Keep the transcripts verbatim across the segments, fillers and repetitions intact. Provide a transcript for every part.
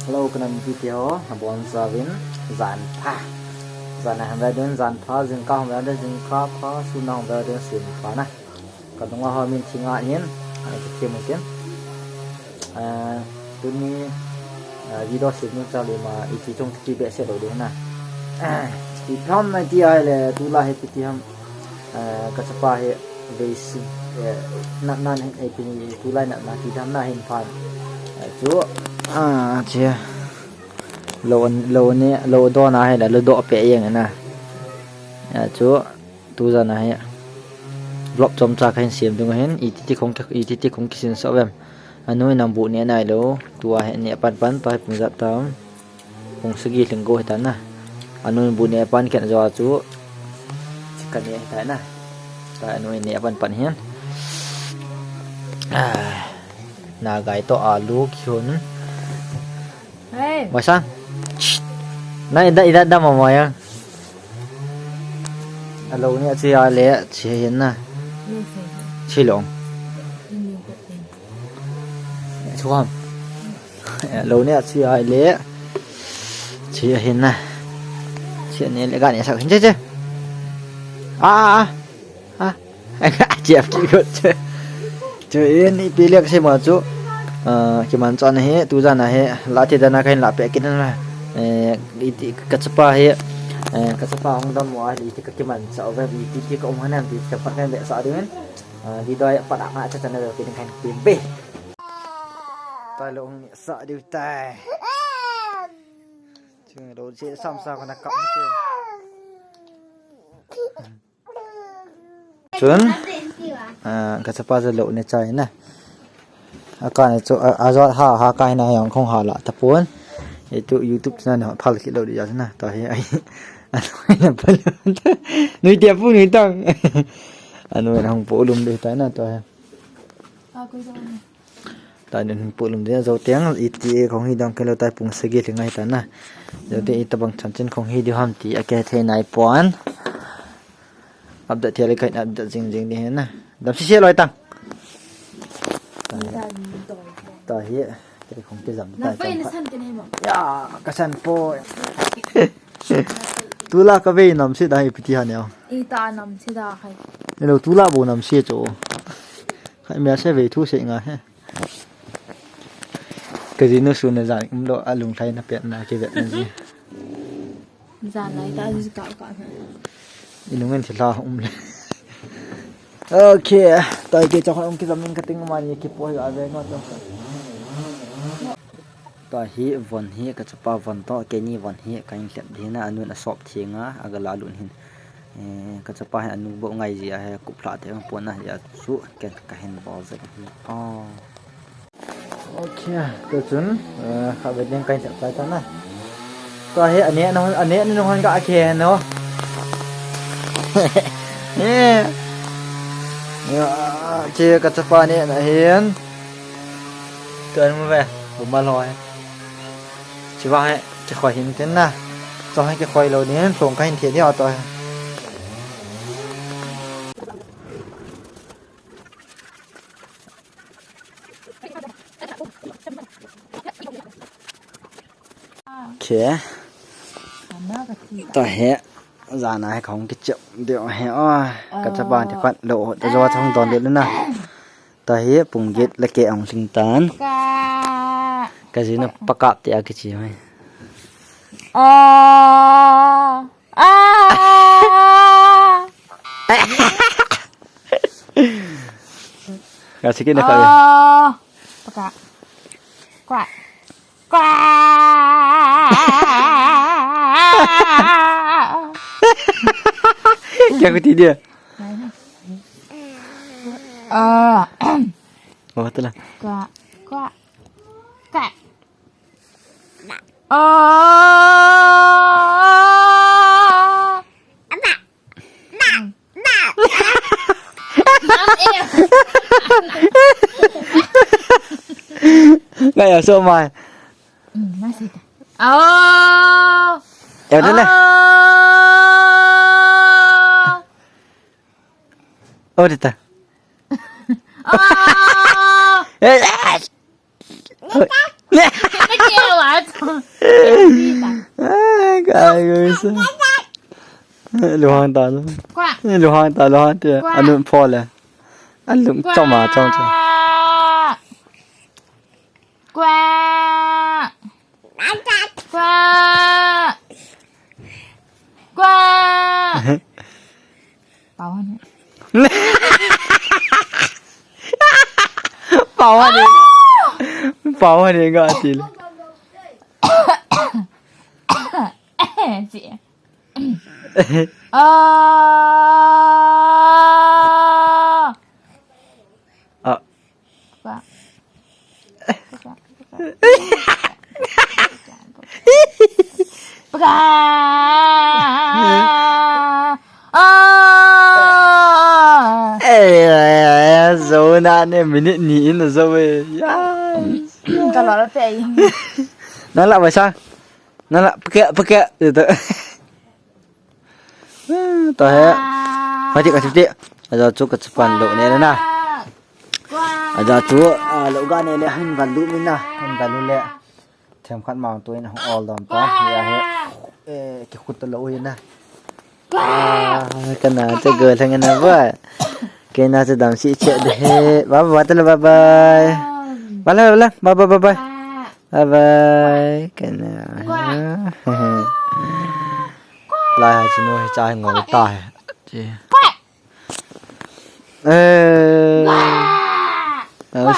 Hello, ka nam mipite ho, nabonchauvin, jan pha. Jan a hung ve ding, jan pha, jingkah hung ve ding, jingkah pha, sun a hung ve ding, sun pha na. Ka nunga ho min Thinga hin, ai, ka thim u tin. Ah, tuni, ah, video sem nu chale ma, iti chung ti behseh lou ding na. Ah, ti tham na ti ai le, tulai hi iti ham. Eh, ka chapa hi vei si, eh, natna hin, eh, pi, tulai natna ti dam na hin phan. Eh, chu, ah, che. Lou, lou ne, lou dona hi la, lou do pe jeng na. Eh, chu, tu jan a hi. Vlog chomcha kahin sem ding ahin, iti ti khong, iti ti khong kisin sa vem. Anu in nang bu ne nai lou, tua hi ne pan pan, tua hi pung jat tam. Pung sagi lhing go hita na. Anu in bu ne pan khen jo a chu. Chicken ne hita na. Ta anu in ne pan pan hian. Ah, na gai to alu kihon. Hey. Masang. Na ida ida da ma ma ya. Alo ni a chi a le chi hin na. Chi long. Chuan. Eh, lo ne a chi ai le. Chi a hin na. Chi a ne le ga ne sak hin che che. A, a, a. A. Chi a ki ko che. Chu in ipi le ka sei ma chu. Ah, kimanchah na hi, tu jan a hi, la thei dan a kahin la pe kit na. Eh, iti ka chapa hi, eh, ka chapa hung dam mo a, iti ka kimanchah u ve, iti ti ka um han em, ti ka pat kan be sa ding. Ah, video a pat a nga cha cha na be kit kan pi be. Tai lo hung ni sa diu tai. Chung lo che sam sa ko na kap ni che. Chun, ah, ka chapa chu lo ne chai na. A ka ne chu, a, a jot ha, ha ka hina yang khong ha la ta pon. Ei tu YouTube channel ne phal ki lo di ja na. Ta hi ai. A lo na phal. Nui tia pu nui tang. A nui na hong po lum de ta na ta hi. Ta nun pulum dia zo tiang, iti khong hi dam kelo tai pung sagi lhinga hita na. Zo te ita bang chan chin khong hi di ham ti a ke thei nai puan. Update thei le kai update jing jing di na. Dam si se loi tang. Ta hi, ta hi, ke khong ke jam tai. Ya, ka san po. Tula ka vei nam si da hi piti ha neo. Ita nam si da hai. Nelo tula bo nam si cho. Hai mia se vei thu se nga he. Ka jinu sun na jan um lo a lunglhai na pet na kivet na ji. Jan lai ta ji ka ka na. I nung en thila um le. Okay, tai ke chakhan um ki jam in ka ting mani ki poi a ve no to. Ta hi von hi ka chapa von to, keini von hi ka in hlep ding na, anun a sop thing a, a ga la lun hin. Eh, ka chapa hi anu bo ngai ji a he kup hla te ang pon a, ya chu ken ka hin bol zek hi. Oh. Okay, to chun, eh, kha ve ding ka in hlep chai ta na. Ta hi ane na, ane na nung han ka a khe no. Eh. Ya, che ka chapa ne na hin. Tuan mu ve, bu ma loi. Chi vang he, kikhoi hin tin na. Chong he kikhoi lo ding, hlong ka hin thei ding a to he. Khe. Ta he, jana he khong kichep deu he o. Ka chapa ti khat lo, ta jo chong don le na. Ta hi pung get le ke ang sing tan. Ka. Ka jinu pakap te a kichi mai. A. A. Ka siki na ka. A. Paka. Kwa. Kwa. Kya kuti dia? Ah. Oh, tu lah. Kwa, kwa, kwa. Oh. Ngai ya so mai. Hmm, masih tak. Oh. Ya udah lah. Oh. Oh, dah tak. Oh. Eh, eh. Nita. Nita. Ai, ui, sa. Luhang ta lu. Kua. Luhang ta, luhang te. Kua. Anun pho le. Alung chom a chom chom. Kua. Kua. Kua. Pao hon. Pao hon. Pao hon ga til. Ji. Ah. Ah. Ba. Ba. Ah. Eh, zo na ne minute ni in zo e. Ya. Ka lo pe. Na la ba sa. Na la peke peke. Tahe. Pati ka titi. Aja chu ka chapan lo ne na. Aja chu, ah, lo ga ne le hin valu min na. Hin valu le. Them khat mang tu in hong ol dom ta. Ya he. Eh, ki khut lo hin na. Ah, kana te go thang na ba. Kena te dam si che de he. Bye bye, bye bye. Bye bye, bye bye. Bye bye. Kana. Lai ha chinu he cha ngol ta he. Chi. Eh. As.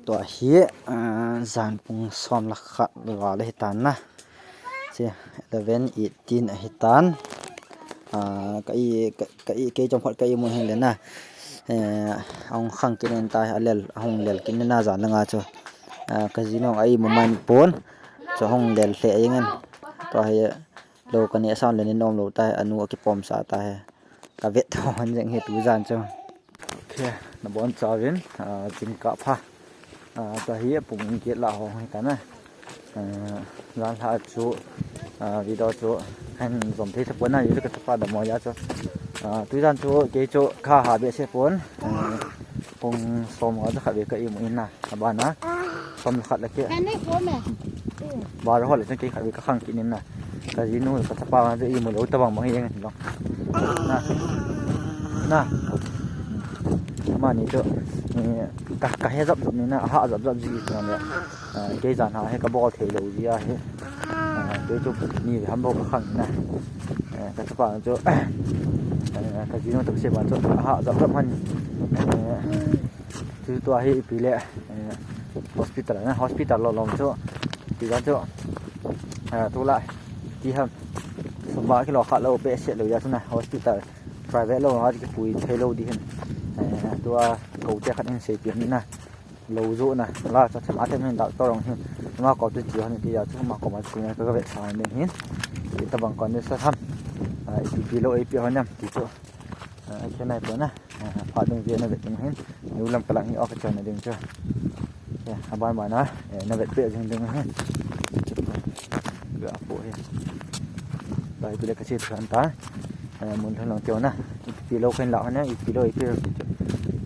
Tua hi, ah, jan pung som le khat val ahi tan na. Chi eleven eighteen ahi tan. Ah, ka i, ka, ka i, kei chom khat ka i mun hin le na. Eh, ahung khang kit in ta, a lel, ahung lel kit in na jan langa chu. Ah, ka jinu a i mu man pon. Chu hung lel lheh jeng in. Tua hi lo ka neh san le nin om lo ta hi, anu a kipom sa ta hi. Ka vet hon jeng hi tu jan chu. Okay, na bon chauvin, ah, jingkah pha. Ah, tua hi pung get lah ho hi ta na. Ah, jan lha chu, ah, video chu kan jom thei sa pon na, YouTube ka chapa da mo ya chu. Ah, tu jan chu kei chu kha ha be se pon. Ah, pung som nga ja kha be ka i mu in na. Abana. Som le khat le ke. Kan ni ko me. Bar hol le kei khat ka khang kit in na. Ka jinu ka chapa chu i mu lo ta bang bang hi jeng lo. Na. Na. Ama ni chu. Ni ka, ka he jap jap ni na, ha jap jap ji tu na. Ah, kei jan ha he ka bol thei lo ji a he. Ah, kei chu ni ham bo ka khang na. Eh, ka chapa chu. Eh, ka jinu ta se ba chu ha jap jap han. Eh, Chu tua hi ipi le, eh, hospital na, hospital lo lom chu. Ti dan chu. Eh, tu la, ti ham. Sum ba kilo khat lo be se lo ya chu na, hospital. Private lo ha ki pui thei lo di hin. Eh, tua ko te khat hin sei pi na. Lo jo na, la cha chama te min doctor ong hin. Ma ko tu chi han ti ya chu ma ko ma chu na ka ve sa ne hin. Ti ta bang kon ne sa ham. Ah, ipi lo ipi hon nam ti chu. Ah, ai khenai pon na. Ah, pha ding je na vet ding hin. Niu lam kalang hi ok chon na ding chu. Ya, aban ban na, eh, na vet pe jing ding hin. Ga po hi. Bai pile ka chi than ta. Eh, mun thon long teo na. Ipi lo khen la na, ipi lo ipi lo chu.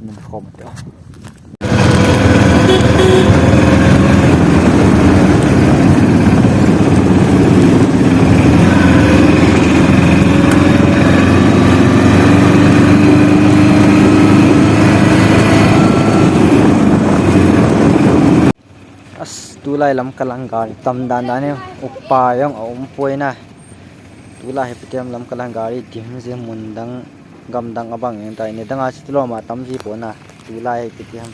Mun khom teo. As, tulai lam kalang gari tam dan dan e, upa jong aum poi na. Tulai hi Ptem lam kalang gari dim jing mun dang gam dang abang jeng tai, ni dang a chu tilom a tam ji pon na. Tulai hi Ptem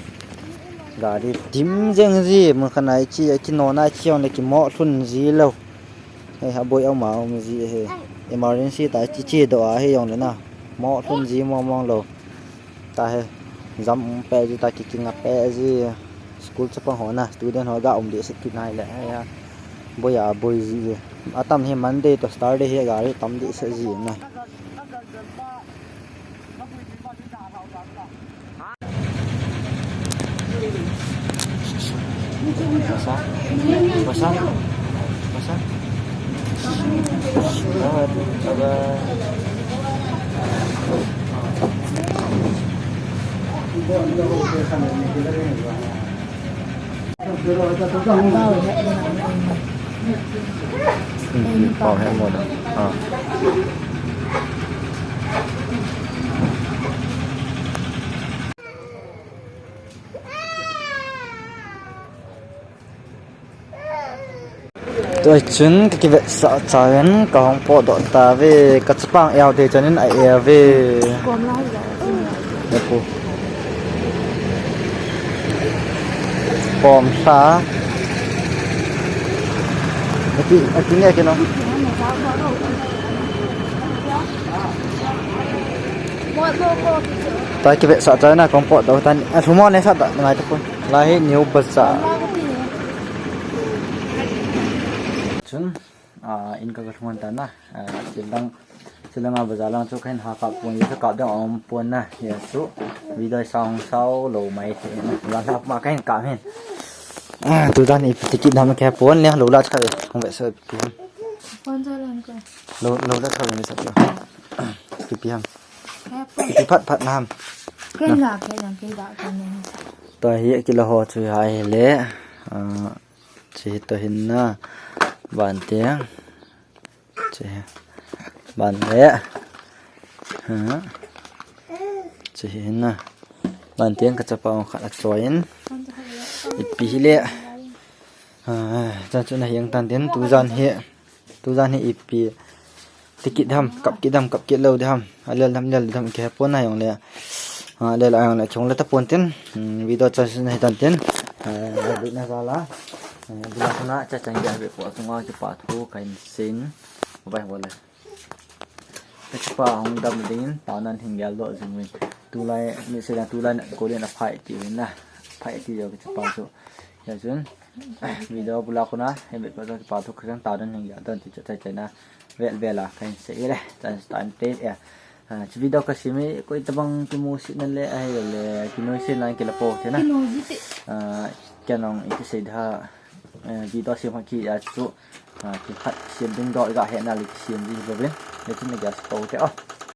gari dim jeng ji mun khat na, ichi, ichi no na ichi jong le kimo lhun ji lo. Hei, aboi ama um ji he. Emergency ta ichi, ichi do a he jong le na. Mo lhun ji mo mong lo. Ta he, jam um pe ji ta, kiking a pe ji, school chapang ho na, student ho ga um deh set kit nai le, he ya, boi a boi ji. Atam hi Monday to Saturday hi gari tam deh set ji na. Pasa, pasa, pasa. Bye, bye. Pau he mo da. Ah. Tua chun ka kivetsah chauvin ka hung potdoh tauve, ka chapang eote chanin a eove. Kom la hi ja. Naku. Kom sa. Ati, ati ni ati no. Tua kivetsah chauvin a ka hung potdoh tan. A lhumo ne sa ta ngai ta pun. Lahi New Bazaar. Chun, ah, in ka ka lhung tan na. Ah, chilang, chilang a bazar lang chu kahin ha kap pon, ka kap ding a um pon na. Hia chu video sang sao lou mai the na. La la ma kahin kap hin. Ah, tu dan ipi ticket nam ka pon le lou la ka hung ve so ipi. Pon jo lan ko. Lou, lou la ka ve so. Ipi ham. Ipi phat phat nam. Ken la ke jang ke da ko ne. Tua hi kila ho chu hai le. Ah, Chehi to hin na. Ban teng. Chehi. Ban le. Ha. Chehi hin na. Ban teng ka chapa ong khat a choi in. Ipi hi le. Ha. Chan chu na hiang tan tin tu jan hi. Tu jan hi ipi. Ticket ham, kap kit ham, kap kit lou di ham. A lel ham, lel di ham, ke pon na jong le. A lel a jong le, chung le ta pon tin. Hmm, video chan sin hi tan tin. Eh, na jala. Eh, bila sana cha chan ya be po sunga ki pa thu kahin sin. Bai ho le. Ka chapa hung dam ding in, ta nan hin gel do jing win. Tulai, mi se la tulai na ko le na phai ti win na. Phai ti yo ka chapa chu. Ya chun. Video bula kona, he be ko ki pa thu kahin ta nan hin gel don ti cha chai chai na. Vel vel a kahin sei le, chan time te e. Ah, chu video ka sem hi, koi tabang kimu si na le, ahi le, kinoi si na kila po te na. Kinoi si te. Ah, kya nong iti sei da, eh, video sem ha ki a chu, ah, ki khat sem ding do ga he na le ki sem ding do bin. Le chu na ga po te o.